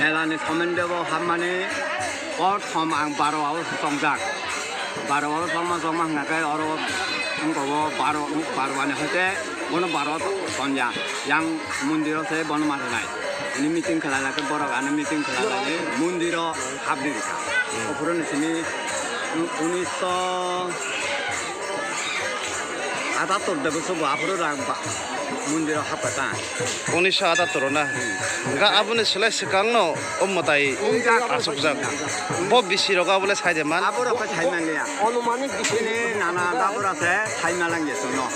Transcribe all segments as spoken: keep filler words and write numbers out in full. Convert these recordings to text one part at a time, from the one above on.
Mela ni somondo bo hammani kothom ang baro o chongjak. Baro o chongma chongma hwnkha khe oro wngkha o baro, baro ani hoite bono baro o chongjak. Yang mondir o se bono ma rwnai. Ini meeting khlai lai khe borok ano meeting khlai lai ni mondir o hapdi rwkha. Ophuru ni simi unisho atattor de bwswk bo aphuru rang ba-, mondir o hapkha ta. Unisho atattor na. Hwnkha aboni slai swkang no o mwtai asokjak. Bo bisi rok abo le sai de man. Abo rok khe sai man liya. Anumanik bisi. Bini nana dabura se sai ma lang ya chwng no.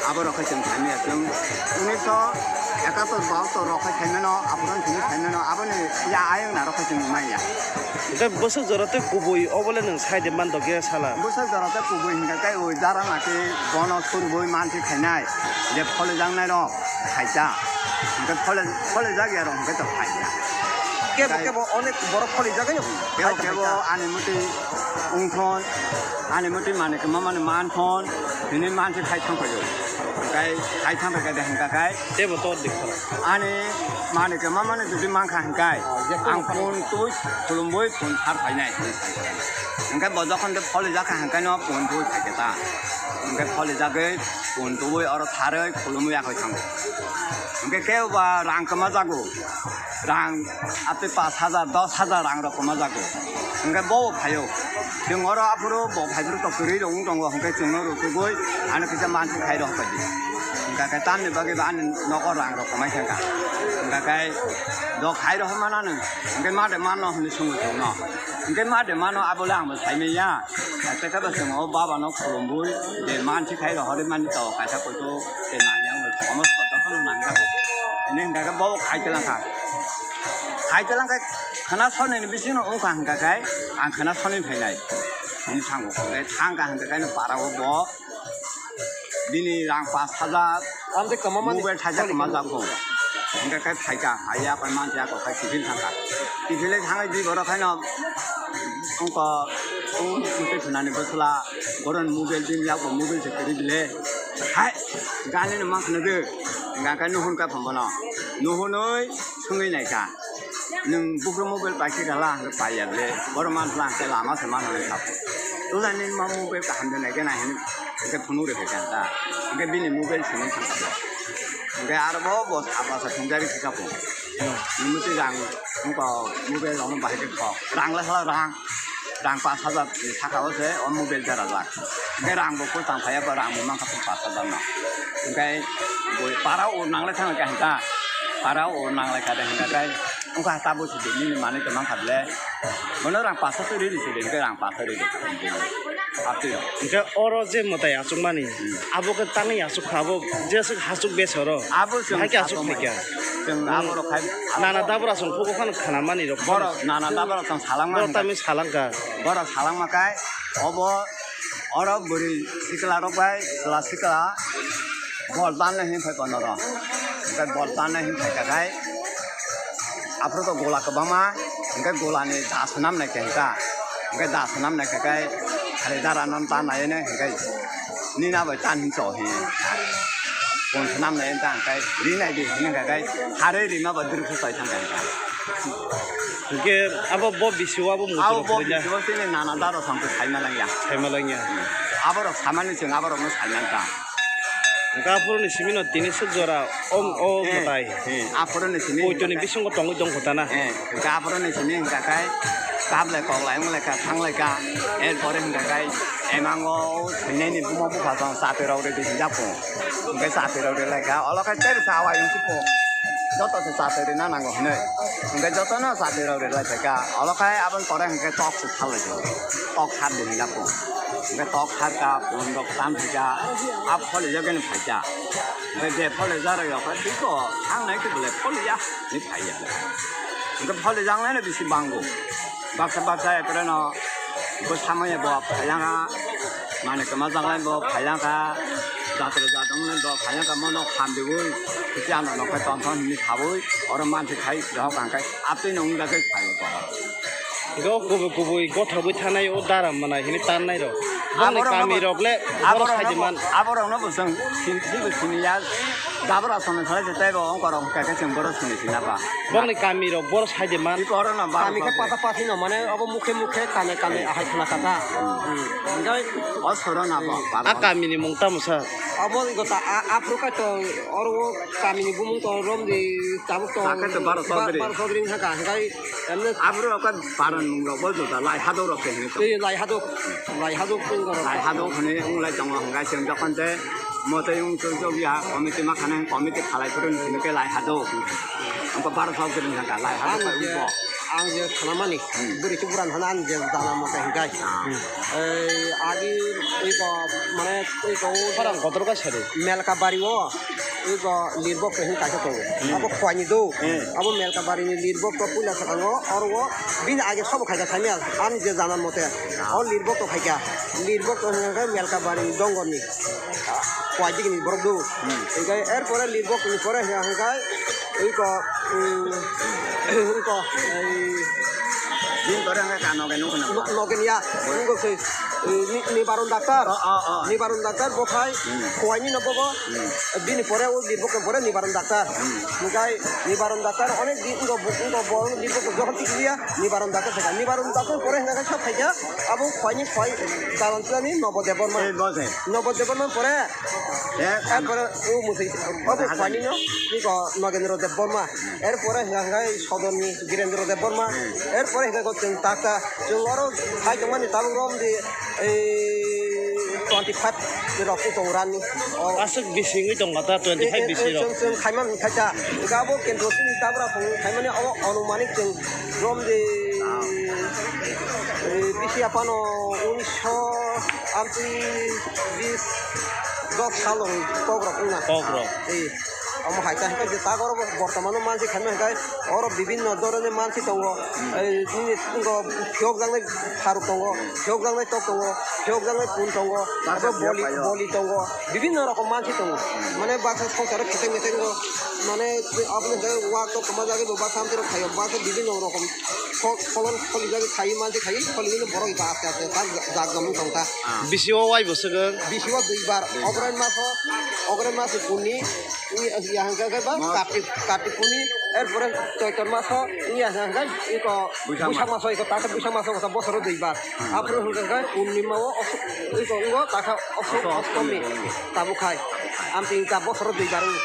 Abo rok khe chwng sai maya chwng. Unisho ekator bahator rok khe sai mano, aphuru chwng sai mano. Aboni ya ayang na rok khe chwng mai ya. Hwnkhe bwswk jora tei kubui obo le nwng sai de man dogya sala. Bwswk jora tei kubui hwnkha khe o jara naki bono surbui mansi khainai. Je phole jangnai rok. Khaita. Hwnkhe phole, phole jak ya rok hwnkhe to khaita. Kebo, kebo onek borok phole jak ya. Kebo, kebo ani muti ungthon, ani muti mane khe mamani manthon, hini mansi khai thangpaio. Hwnkhe khai thangpai khe de hwnkha khai. Tebo tor dikha. Ani mane khe mamani jodi mankha hwnkhe ang pun tui khulumui pun thar phainai. Hwnkhe bo jokhon de phole jak kha hwnkhe no pun tui phai khe ta. Hwnkhe phole jagwi pun tubui oro tharwi khulumwi yakhoi thango. Hwnkhe kebo ba rang kwma jago, rang atwi pash hajar, dos hajar rang rok kwma jago. Hwnkhe bo phaio. Chwng oro aphuru bo phaiphuru tok kwrwi rok wng tongo, hwnkhe chwngno rutugwi ano kisa mansi khai rw hopai di. Hwnkhe tamni bagwi bo ani nogo rang rok kwmai thangkha. Hwnkhe do khai rw manano, hwnkhe ma de manno hwnwi swngo chwngno. Hwnkhe ma de mano abo le ang bo sai manya. Tei khe bo chwng o baba no khulumwi je mansi khai rohorwi mani to kaisa kutu tei nangya wngwi somosto jotono nangjago. Hwnwi hwnkha khe bo khai twlang kha. Khai twlang khe khwna soni ni bisingo wngkha hwnkha khe ang khwna soni phainai. Hwnwi thango. Hwnkhe thang kha hwnkha khe para o bo bini rang pash hajar, amtwi kwmamani mobile thaisa kwmajak bo. Hwnkhe khe phaikha, phaiya khe mansi ako khe kiphil thangkha. Kiphilwi thangwi di borok khaino wngkha, wng muti thunani bwsla, boron mobile din yakbo mobile se kwrwi bile. Hai, ganino ma khwna de. Hwnkhe nuhun kha phambono. Nuhunwi swngwi naikha. Nwng buphuru mobile pai khe gala hwnkhe pai ya le, borok manthla hwnkhe lama se mano hwnwi sabo. Tula nini ma mobile kaham de nai khe nai hwnwi hwnkhe phunuk rw khe kha ta. Hwnkhe bini mobile simi thang kha. Hwnkhe aro bo bo saba sa thungjari khe kha bo. Nini twi rang wngkha mobile rok no bahai khe kok. Rang la sala rang. Rang pash hajar saka o se o mobile berajak. Hingke rang bo kwchang phaiya, bo rang bo mankha pash hajar no. Hingke bo para o nanglai thang khe hinta. Para o nanglai kha de hinta kai. Ungkha ta bo se nini manwi kwmang kha ble. Bono rang pash hajar ri ri se de, hingke rang pash hajar ri ri. Aptwi rok. Hingke oro je mwtai achukmani, abo khe tangwi achuk kha, abo jeswk hachuk bes oro. Abo chwng hai khe achuk achuk phai kha. Chwng abo rok khai. Nana dabra chwng phugo phano khana mani rok. Borok nana dabra chwng salang mani. Borok tamni salang kha. Borok salang ma kai, obo oro bwrwi sikla rok bai chwla sikla bol tanle hin phai kono ro. Hingke bol tanle hin phai kha kai. Aphuru to gola kwbangma, hingke golani da swnam nai khe hingka, hingke da swnam nai khe kai, khali dara non ta nai ne hingke nina bai tan hin cho hi. Pon swnam nai ta hingke ri nai di hingke kai, harwi rima ba dwrwk se chai thang kha hingka. Hingke abo bo bisi o abo muchung bo bisi o sini nana daro song khe sai ma lang ya. Sai ma lang ya. Abo rok samani chwng abo rok no sai man ta. Hingke aphuru ni simi no tini swk jora o, o mwtai. Aphuru ni simi. Poito ni bisingo tongwi tong kho ta na. Hingke aphuru ni simi hingka kai kap lai kok lai wng lai kha thang lai kha. Er pore hingka kai emango thwinai ni buma bupha tong chatwi rok rwdi hinjak pung. Hingke chatwi rok rwlai kha olo khai ter sa wai wng si pung. Joto se chatwi rwna nango hinwi. Hingke joto no chatwi rok rwlai phaikha. Olo khai aboni pore hingke tok se thal lai kha. Tok thar di hinjak pung. Hingke tok thar kha pung rok tam phaikha. A pholi jagani phaikha. Hingke je pholi jaro yok khe biko ang nai khe belai pholi ya. Ni phai ya. Hingke pholi jang lai no bisi bango. Baksa baksa epre no bo samaya bo phailang kha, mane kwma janglai bo phailang kha, jatro jatong bo phailang kha, mono khamdiwi, kisi ano nokhe tonthon hinwi khawi, oro mansi khai dohok ang khai, aptwi no wngjakhe khai bo. Go kubui kubui gothogwi thanai o dara mwnai hinwi tannai rok. Bongni kami rok le borok saidi man. Aborok no bo chwng sini ya. Dabra songni salai se tei bo ongkorok hwnkha khe chwng borok sini sina ba. Bongni kami rok borok saidi man. Iko oro no ba. Kami khe pata pati no mane obo mukhe mukhe kane kane ahai khna kata. Enjoy. O soro na ba. A kami ni mung tamo sa? Obo iko ta a, aphuru kai to oro o kami ni bumung to romdi tabuk to. Sakhe to baro sodri. Baro sodri hwnkha hwnkhe. Aphuru ka paran mung rok bo juda lai hadok rok se hwnkha. Lai hadok. Lai hadok tei oro. Lai hadok hwnwi wng lai tongo hwnkha chwng jokhon tei. Motoi wng chuk chuk ya, committee ma khana, committee khalai phuru ni simi khe lai hadok. Ang ko baro thok khe nang lai hadok. Ang je, ang je khanamani, bwrwi tu buran hana ang je jana mota hikai. Ei, agi, ei ko, mane, ei ko, farang kotor ka sari. Melka bari o, ei ko, lirbok khe hin kaisa tongo. Abo khwani do, abo Melka bari ni lirbok to puila sakango, oro o, bini age sobo khaika thani ang, ang je jana mote, o lirbok to khaika, lirbok to hingka Melka bari ni dongor ni. Kwai digi ni borok do. Hingke er pore lirbok ni pore hingka hingka iko, iko, ei, din pore hingka ka noge nukuna. Noge niya, iko se, ni, Nibaron doctor. Oh, oh, oh. Nibaron doctor bo khai, khwai ni no bobo. Bini pore o lirbok ni pore Nibaron doctor. Hingke Nibaron doctor onek din iko, iko bo lirbok jokhon tikliya, Nibaron doctor thaka. Nibaron doctor pore hingka kha phaikya, abo khwai ni khwai, karon tani Nobo Debbarma. Nobo Debbarma pore, eh, er pore o mwsai, obo khwani no, iko Nogendra Debbarma. Er pore hingka hingka Sodorni Girendra Debbarma. Er pore hingka ko chwng takta, chwng oro hai tongmani tabuk rom di, ei, twenty five rok wng tongo rani. Aswk bisingwi tong kha ta twenty five bisi rok. Chwng, chwng khaimani khaita. Hingka abo kendro sini tabra phung khaimani abo anumanik chwng rom di, eh, bisi aphano unisho arti bis dos salrok kokrok wngna. Kokrok. Eh, omo hai ta hingke je tak oro bortomano mansi khaima hingke oro bibinno dhoroner mansi tongo. Eh, nini tongo phiyokjaknai pharuk tongo, phiyokjaknai tok tongo, phiyokjaknai pun tongo, abo boli, boli tongo, bibinno rokom mansi tongo. Mane baksa songsaro khetek metek tongo, mane aboni hingke wak tok kwma jagwi bo baksa amtwi rok khaio, baksa bibinno rokom. Pho-, pholon kholijagwi khai mansi khai kholigwino borok eba aste aste ta jak jamung tong ta. Bisi o wai bo swkang? Bisi o duibar. Duibar. August maso, August maso kuni, ya hwnkha khe ba Kartik, Kartik kuni, erpore Choitor maso, ya hwnkha khe iko Buisak maso, iko takhe Buisak maso, bosoro duibar. Aphuru hwnkha khe Purnima o, iko wngkha takhe Osto-, Ostomi. Tabuk khai. Amtwi ta bosoro duibar wngkha.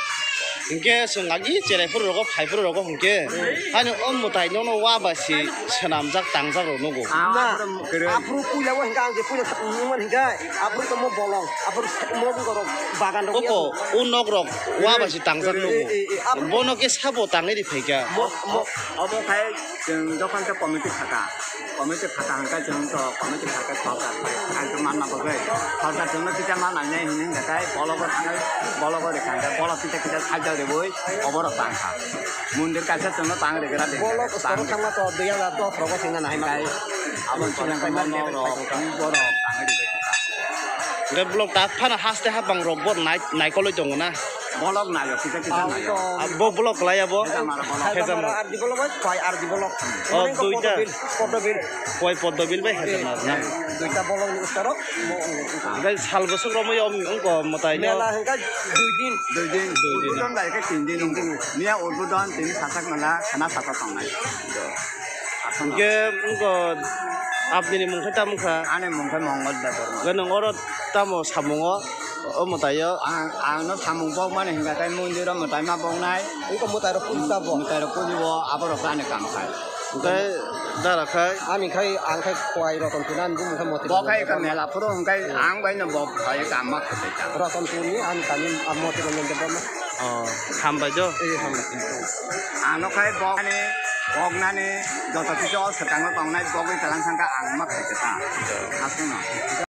Hinkhe chwng agi cherai phuru rogo, phai phuru rogo hinkhe. Hani o mwtai nono wa ba si swnamjak tangjak rok nugo. Ah, Na, aphuru kwrwi. Aphuru puila o hinkhe ang je puila nungmani hinkhe, aphuru tongmo bolong, aphuru mo borok bagan rok Oko, o nok rok wa ba si tangjak nugo. Eh, eh, eh, aphuru Bono khe sabo tangwi ri phaikha. Mo, mo, Obo khai chwng jokhon khe committee khaka, committee khaka hwnkhe chwng to committee khaka sorkar bai, ang khe manna bagwi sorkar chwngno kisa ma nainai hinwi hwnkhe bologo thangwi bologo rikha hwnkhe bolok kisa kisa sajak ribwi oborok tangkha. Mondir kaisa chwngno tang rigra di. Bolok tang soro thangma to dui hazar dos rogo thangna nai ma. Khai abo chwng khe mono rok, borok tangwi rikha. Hwnkhe bolok tak phano haste hapang rok bo nai-, naikolwi tongo na. Bolok nayo, kisa kisa Ah, nayo. to Ah, bo block lai abo. Hejamara bolok. Hejamara. Hejamara R D block bai, pai R D block. Oh, Mane ko duita. Poddobil, Poddobil. Poi Poddobil bai Hejamara na. Duita block ni uskaro, mo, mo, mo. Gai sal bwswk romwi om, wngko mwtai no. Mela hwnkha dui din. Dui din. Dui din. Udbodon bai khe tin din wngkha. Miya udbodon tini sasak mela, khana sasak tongnai. Aswk no. Hwnkhe wngko apni ni mung khe tamo kha? Ani mung khe Mongol Debbarma. Hwnkhe nwng oro tamo samungo? O mwtaio. Ang, ang no samung bokmani hwnkha khe mondir o mwtai ma boknai. Wngkha mwtai rok puji tabok. Mwtai rok puji o, abo rok ani kam khai. Hwnkhe dara khai? Ani khai, ang khai Khowai Rotonpur ani bumung khai Moti Bo khai Ranjan ka Debbarma. Mela phuru hwnkhe ang bai no bo khai kam ma khatai ta. Rotonpur ni ani kami, ah, Moti Ranjan Debbarma. Oh, hambai do. Eh, hambai. Ang no khai boknani, boknani joto kisa o swkango tongnai bogwi talang sangkha ang ma khai ta. Aswk no.